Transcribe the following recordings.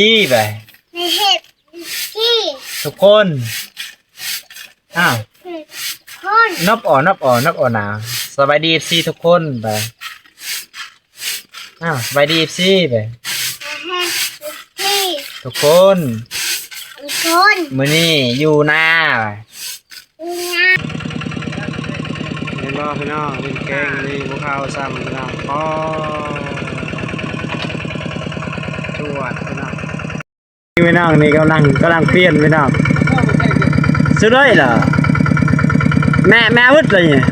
ຊີ້ໄປ ໃຫ້ເອັຟຊີ ທຸກຄົນ. ອ້າວ ທຸກຄົນ ນັບອອກ ນັບອອກ ນັບອອກນະ. ສະບາຍດີ ເອັຟຊີ ທຸກຄົນໄປ. ອ້າວ ສະບາຍດີ ເອັຟຊີ ໄປ ໃຫ້ເອັຟຊີ ທຸກຄົນ ທຸກຄົນ. ມື້ນີ້ຢູ່ນາ ເຫັນບໍ່ພີ່ນ້ອງ? ເປັນແກງນີ້ບໍ່ເຂົ້າຊ້ຳພີ່ນ້ອງ. ອໍ ຈວດພີ່ນ້ອງ. ນີ້ພີ່ນ້ອງ ນີ້ກຳລັງ ກຳລັງປ່ຽນພີ່ນ້ອງ. ສຸດເລີຍເຫຼືອ ແມ່ ແມ່ອາວຸດເລີຍນີ້.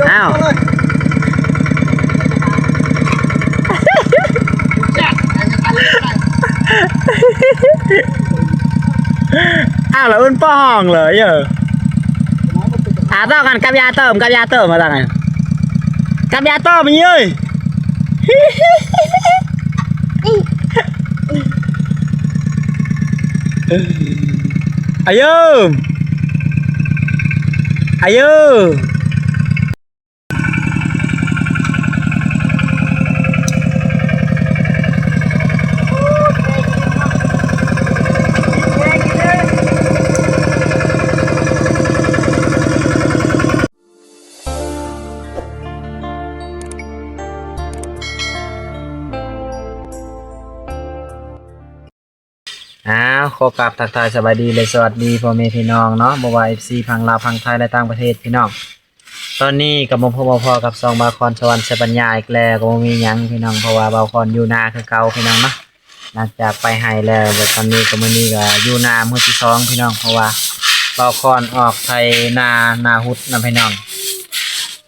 ອ້າວ ອ້າວ ລະເອີ້ນປ້ອງເລີຍເອີ. ອາ ຕ້ອງກັນກັບຢາເຕີມ ກັບຢາເຕີມ ວ່າຊັ້ນນະ ກັບຢາເຕີມນີ້ເອີຍ. ອາໂຍ ອາໂຍ. ອ້າວ ຂໍກາບທັກທາຍສະບາຍດີ ແລະ ສະຫວັດດີພໍ່ແມ່ພີ່ນ້ອງເນາະ, ບໍ່ວ່າເອັຟຊີຝັ່ງລາວ ຝັ່ງໄທ ແລະ ຕ່າງປະເທດພີ່ນ້ອງ. ຕອນນີ້ກໍມາພົບມາພໍ້ກັບຊ່ອງບ່າວຄອນສະຫວັນໄຊປັນຍາອີກແລ້ວ, ກໍບໍ່ມີຫຍັງພີ່ນ້ອງ ເພາະວ່າບ່າວຄອນຢູ່ນາຄືເກົ່າພີ່ນ້ອງເນາະ. ຫຼັງຈາກໄປໄຮ່ແລ້ວ ແລ້ວຕອນນີ້ກໍ ມື້ນີ້ກໍຢູ່ນາມື້ທີສອງພີ່ນ້ອງ, ເພາະວ່າບ່າວຄອນອອກໄຖນາ ນາຮຸດນະພີ່ນ້ອງ.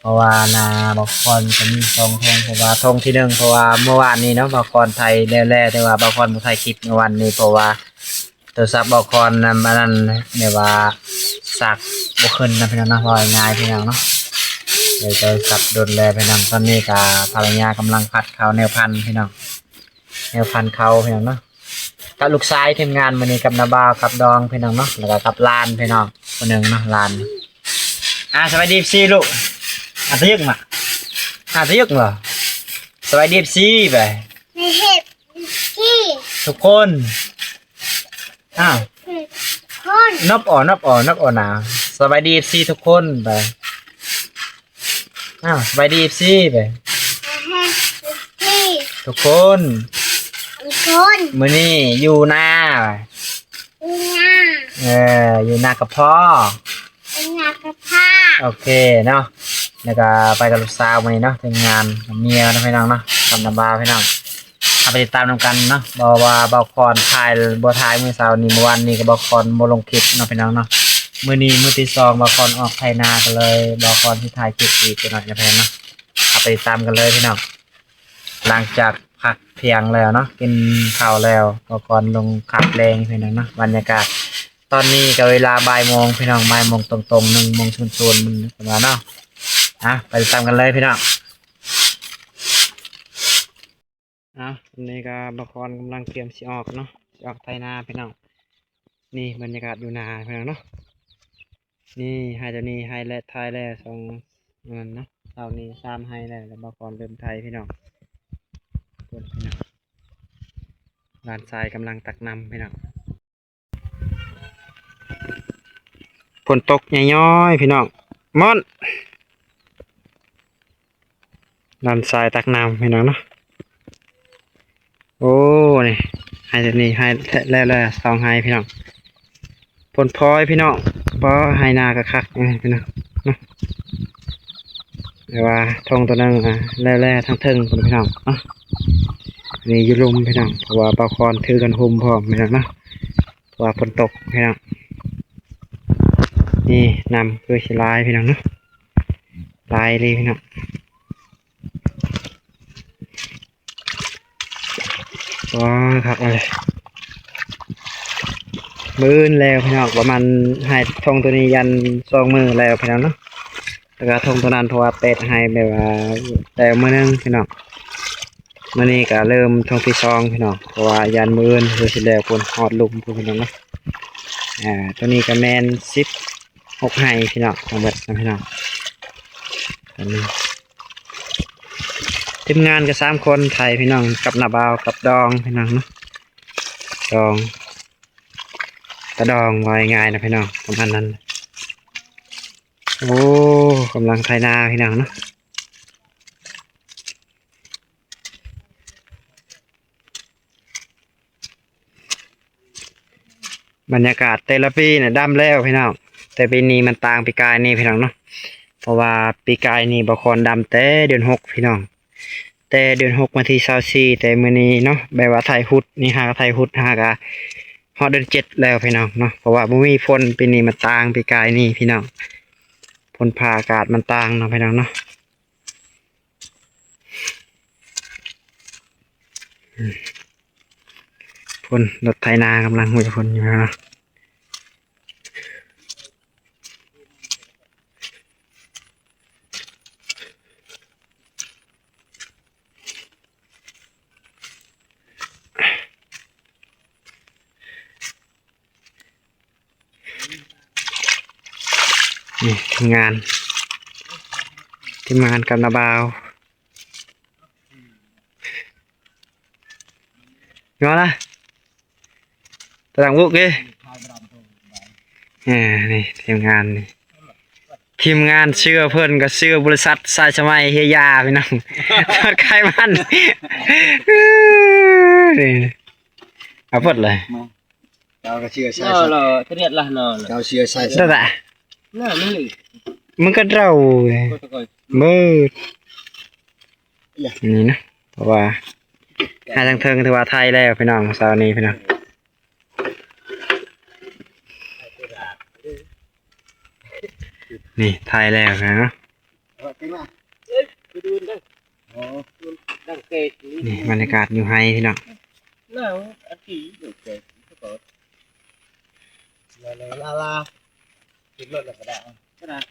ເພາະວ່ານາບ່າວຄອນກໍມີສອງທົ່ງ ເພາະວ່າທົ່ງທີໜຶ່ງ ເພາະວ່າມື້ວານນີ້ເນາະ ບ່າວຄອນໄຖແລ້ວແຫຼະ, ແຕ່ວ່າບ່າວຄອນບໍ່ຖ່າຍຄລິບມື້ວານນີ້ ເພາະວ່າໂທລະສັບບ່າວຄອນນັ້ນ ອັນນັ້ນ ແບບວ່າສາກບໍ່ຂຶ້ນນະພີ່ນ້ອງເນາະ, ເວົ້າງ່າຍໆ ພີ່ນ້ອງເນາະ, ເລີຍໂທລະສັບດົນແລ້ວພີ່ນ້ອງ. ຕອນນີ້ກໍພະລະຍາກຳລັງພັດເຂົ້າແນວພັນພີ່ນ້ອງ, ແນວພັນເຂົ້າພີ່ນ້ອງເນາະ. ກັບລູກຊາຍທີມງານມື້ນີ້ ກັບນ້າບ່າວ ກັບດອງພີ່ນ້ອງເນາະ, ແລ້ວກໍກັບຫຼານພີ່ນ້ອງຜູ້ໜຶ່ງເນາະ, ຫຼານ. ອ່າ ສະບາຍດີເອັຟຊີລູກ. ອ່ານຕະຍຶກມາ ອ່ານຕະຍຶກມາ. ສະບາຍດີເອັຟຊີໄປ ໃຫ້ເອັຟຊີ ທຸກຄົນ. ອ້າວ ທຸກຄົນ ນັບອອກ ນັບອອກ ນັບອອກນະ. ສະບາຍດີເອັຟຊີທຸກຄົນໄປ. ອ້າວ ສະບາຍດີເອັຟຊີໄປ ໃຫ້ເອັຟຊີ ທຸກຄົນ ທຸກຄົນ. ມື້ນີ້ຢູ່ນາ ຢູ່ນາ ເອີ ຢູ່ນາກະພໍ ເປັນງານກັບພ້າ ໂອເຄເນາະ. ແລ້ວກໍໄປກັບລູກສາວມື້ນີ້ເນາະ, ເປັນງານເມຍເນາະພີ່ນ້ອງເນາະ, ກັບນ້າບ່າວພີ່ນ້ອງ. ເຮົາໄປຕິດຕາມນຳກັນເນາະ, ເພາະວ່າບ່າວຄອນຖ່າຍ ບໍ່ຖ່າຍມື້ເຊົ້ານີ້, ມື້ວານນີ້ກໍບ່າວຄອນບໍ່ລົງຄລິບເນາະພີ່ນ້ອງເນາະ. ມື້ນີ້ມື້ທີສອງ ບ່າວຄອນອອກໄຖນາ ກໍເລີຍບ່າວຄອນຊິຖ່າຍຄລິບອີກຈັກໜ້ອຍເນາະພີ່ນ້ອງເນາະ. ເຮົາໄປຕິດຕາມກັນເລີຍພີ່ນ້ອງ. ຫຼັງຈາກພັກທ່ຽງແລ້ວເນາະ, ກິນເຂົ້າແລ້ວ ບ່າວຄອນລົງຄາບແລງພີ່ນ້ອງເນາະ. ບັນຍາກາດຕອນນີ້ກໍເວລາບ່າຍໂມງພີ່ນ້ອງ, ບ່າຍໂມງຕົງໆ ໜຶ່ງໂມງສູນໆ ມັນປະມານເນາະ. ອ່ະ ໄປຕິດຕາມກັນເລີຍພີ່ນ້ອງ. ອ່ະ ຕອນນີ້ກໍບ່າວຄອນກຳລັງກຽມຊິອອກເນາະ, ຊິອອກໄຖນາພີ່ນ້ອງ. ນີ້ບັນຍາກາດຢູ່ນາພີ່ນ້ອງເນາະ. ນີ້ໄຮ່ຕົວນີ້ໄຮ່ແລະ ຖ່າຍແລ້ວສອງອັນນັ້ນເນາະ, ເຊົ້ານີ້ສາມໄຮ່ແລ້ວ ແລ້ວບ່າວຄອນເລີ່ມໄຖພີ່ນ້ອງ. ເບິ່ງພີ່ນ້ອງ, ຫຼານຊາຍກຳລັງຕັກນ້ຳພີ່ນ້ອງ. ຝົນຕົກຍ້ອຍໆ ພີ່ນ້ອງ, ມ່ອນ. ຫຼານຊາຍຕັກນ້ຳພີ່ນ້ອງເນາະ. ໂອ້ ນີ້ໄຮ່ນີ້ໄຮ່ແລ້ວ ແລ້ວສອງໄຮ່ພີ່ນ້ອງ. ຜົນພອຍພີ່ນ້ອງ, ບໍ່ ໄຮ່ນາກໍຄັກພີ່ນ້ອງເນາະ. ແຕ່ວ່າທົ່ງຕົວໜຶ່ງ ອາ ແລ້ວໆ ທາງເທິງພຸ້ນພີ່ນ້ອງເນາະ. ນີ້ຢູ່ລຸ່ມພີ່ນ້ອງ, ເພາະວ່າບ່າວຄອນຖືກັນຫຸ້ມພ້ອມພີ່ນ້ອງເນາະ, ເພາະວ່າຝົນຕົກພີ່ນ້ອງ. ນີ້ນ້ຳຄືຊິຫຼາຍພີ່ນ້ອງເນາະ, ຫຼາຍອີ່ຫຼີພີ່ນ້ອງ. ໂອ້ຍ ຄັກເລີຍ. ມື້ອື່ນແລ້ວພີ່ນ້ອງ, ປະມານໄຮ່ທົ່ງຕົວນີ້ຢ້ານສອງມື້ແລ້ວພີ່ນ້ອງເນາະ, ແລ້ວກໍທົ່ງຕົວນັ້ນ ເພາະວ່າແປດໄຮ່ ແບບວ່າແລ້ວມື້ໜຶ່ງພີ່ນ້ອງ. ມື້ນີ້ກໍເລີ່ມທົ່ງທີສອງພີ່ນ້ອງ, ເພາະວ່າຢ້ານມື້ອື່ນຄືຊິແລ້ວພຸ້ນ ຮອດລຸ່ມພຸ້ນພີ່ນ້ອງເນາະ. ອ່າ ຕົວນີ້ກໍແມ່ນສິບຫົກໄຮ່ພີ່ນ້ອງ ທັງເບິດນະພີ່ນ້ອງ. ຕົວນີ້ ທີມງານກໍສາມຄົນ ໄຖພີ່ນ້ອງ ກັບນ້າບ່າວ ກັບດອງພີ່ນ້ອງເນາະ ດອງ ຕາດອງ ເວົ້າງ່າຍໆນະພີ່ນ້ອງ ປະມານນັ້ນ. ໂອ້ ກຳລັງໄຖນາພີ່ນ້ອງເນາະ. ບັນຍາກາດແຕ່ລະປີນະດຳແລ້ວພີ່ນ້ອງ ແຕ່ປີນີ້ມັນຕ່າງປີກາຍນີ້ພີ່ນ້ອງເນາະ ເພາະວ່າປີກາຍນີ້ບ່າວຄອນດຳແຕ່ເດືອນຫົກພີ່ນ້ອງ ແຕ່ເດືອນຫົກ ວັນທີຊາວສີ່ ແຕ່ມື້ນີ້ເນາະ ແບບວ່າໄຖຮຸດນີ້ ຫາກະໄຖຮຸດ ຫາກະຮອດເດືອນເຈັດແລ້ວພີ່ນ້ອງເນາະ ເພາະວ່າບໍ່ມີຝົນ ປີນີ້ມັນຕ່າງປີກາຍນີ້ພີ່ນ້ອງ ຝົນຟ້າອາກາດມັນຕ່າງເນາະພີ່ນ້ອງເນາະ. ພຸ້ນ ລົດໄຖນາກຳລັງຫຸ້ຍຝົນຢູ່ເນາະ. ນີ້ທີມງານ ທີມງານກັບນ້າບ່າວ ຍໍລະ ຕະດັງບຸກເກ ເອີ ນີ້ທີມງານນີ້ ທີມງານເຊື້ອເພິ່ນກໍເຊື້ອບໍລິສັດສາຍສະໄໝເຮຍາພີ່ນ້ອງ ທອດໄຂ່ມັນ ນີ້ ເອົາເບິດເລີຍ. ເຈົ້າກໍເຊື່ອໃສ່ ເນາະ ເນາະ ຕະຫຼຽດລະເນາະ ເຈົ້າເຊື່ອໃສ່ ນັ້ນແຫຼະ ນັ້ນແຫຼະ ມັນກໍເດົາ ເບິດ ນີ້ນະ ເພາະວ່າຫາທາງເທິງຖືວ່າໄຖແລ້ວພີ່ນ້ອງ ເຊົ້ານີ້ພີ່ນ້ອງ. ນີ້ໄຖແລ້ວນະ ນີ້ບັນຍາກາດຢູ່ໄຮ່ພີ່ນ້ອງ ໜາວອັນທີ່ຢູ່ແກ ລາລາ ຂຶ້ນລົດແລ້ວກໍໄດ້ ກະດາດ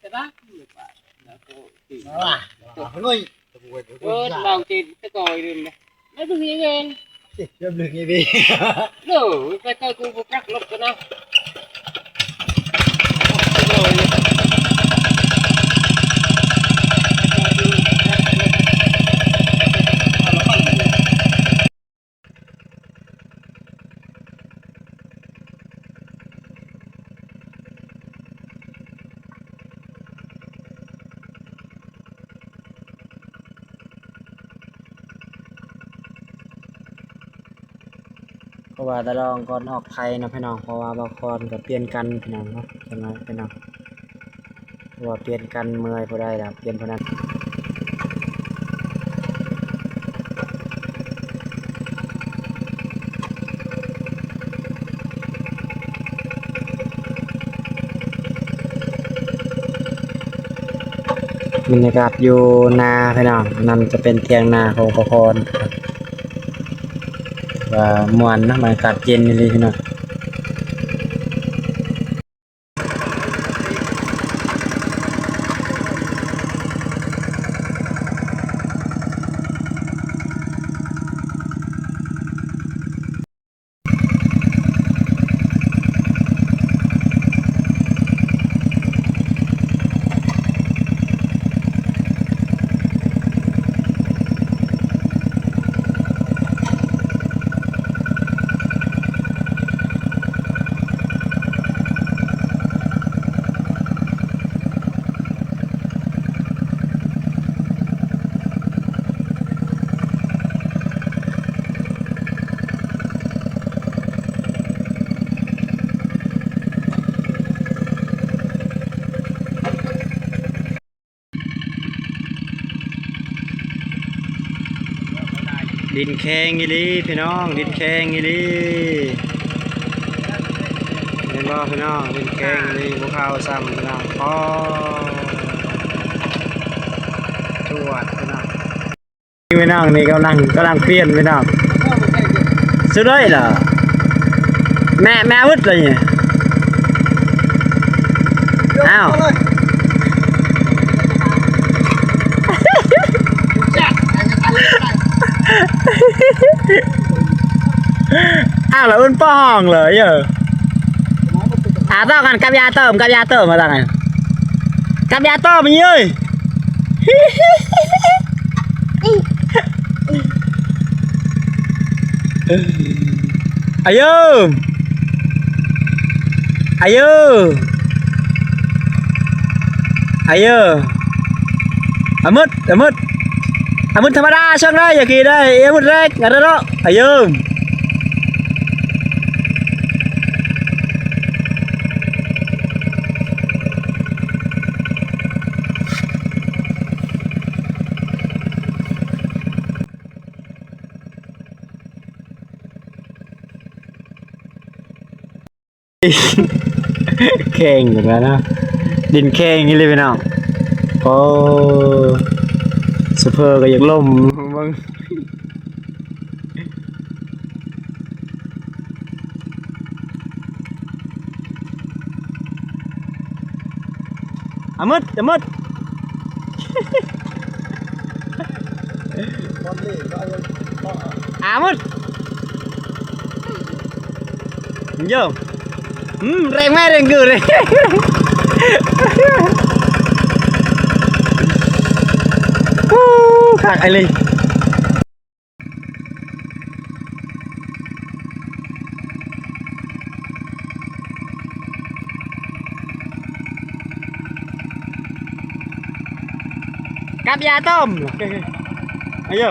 ກະດາດ ລາລາ ເອີຍ ເອີຍ ເຮົາເຈັບຕະກອຍເດີນນະ ແລ້ວເບິ່ງອີເວນ ເລີ່ມເລື່ອງນີ້ເດ້ ໂດ ໄປເກີດກູບໍ່ກັກລົດກັນນະ. ເພາະວ່າຕາດອງກ່ອນອອກໄຖເນາະພີ່ນ້ອງ ເພາະວ່າບ່າວຄອນກໍປ່ຽນກັນພີ່ນ້ອງເນາະ ຈັກໜ້ອຍພີ່ນ້ອງ ເພາະວ່າປ່ຽນກັນ ເມື່ອຍຜູ້ໃດລະປ່ຽນຜູ້ນັ້ນ. ບັນຍາກາດຢູ່ນາພີ່ນ້ອງ ອັນນັ້ນຈະເປັນຖຽງນາຂອງພໍ່ພອນ ວ່າມ່ວນເນາະ ບັນຍາກາດເຢັນອີ່ຫຼີພີ່ນ້ອງ. ດິນແຂງອີ່ຫຼີພີ່ນ້ອງ ດິນແຂງອີ່ຫຼີ ເຫັນບໍ່ພີ່ນ້ອງ ດິນແຂງອີ່ຫຼີ ບໍ່ເຂົ້າຊ້ຳພີ່ນ້ອງ ອໍ ຈວດພີ່ນ້ອງ. ພີ່ນ້ອງນີ້ກຳລັງ ກຳລັງປ່ຽນພີ່ນ້ອງ ສຸດເລີຍລະ ແມ່ ແມ່ອາວຸດລະນີ້ ອ້າວ ອ້າວ ລະເອີ້ນປ້ອງເລີຍເອີ ອາ ຕ້ອງກັນ ກັບຢາເຕີມ ກັບຢາເຕີມ ມາຕັ້ງ ກັບຢາເຕີມ ນີ້ເອີຍ. ອາໂຍ ອາໂຍ ອາໂຍ ອາມຶດ ອາມຶດ ອາມຶດທຳມະດາ ຊ່າງໄດ້ ຢ່າຂີ່ໄດ້ ອາມຶດແຮງ ອາໂດໂດ ອາໂຍ. ແຂງຢູ່ແລ້ວເນາະ ດິນແຂງອີ່ຫຼີພີ່ນ້ອງ. ໂອ້ ໂຊເຟີກໍຢາກລົ້ມເບິ່ງ. ອາມຶດ ອາມຶດ ອາມຶດ ໂຢ ອືມ ແຮງແມ່ແຮງກືເລີຍ ໂອ້ ຄັກອີ່ຫຼີ. ກັບຢາຕົ້ມ ອາໂຍ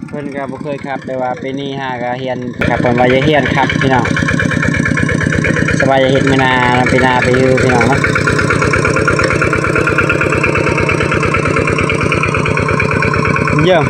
ເພິ່ນກໍບໍ່ເຄີຍຂັບ ແຕ່ວ່າປີນີ້ຫາກໍຮຽນຂັບ ເພິ່ນວ່າຢາກຮຽນຂັບພີ່ນ້ອງ ສະບາຍຢາກເຮັດມື້ໜ້າ ປີໜ້າໄປຢູ່ພີ່ນ້ອງເນາະ ເຢີ້ມ.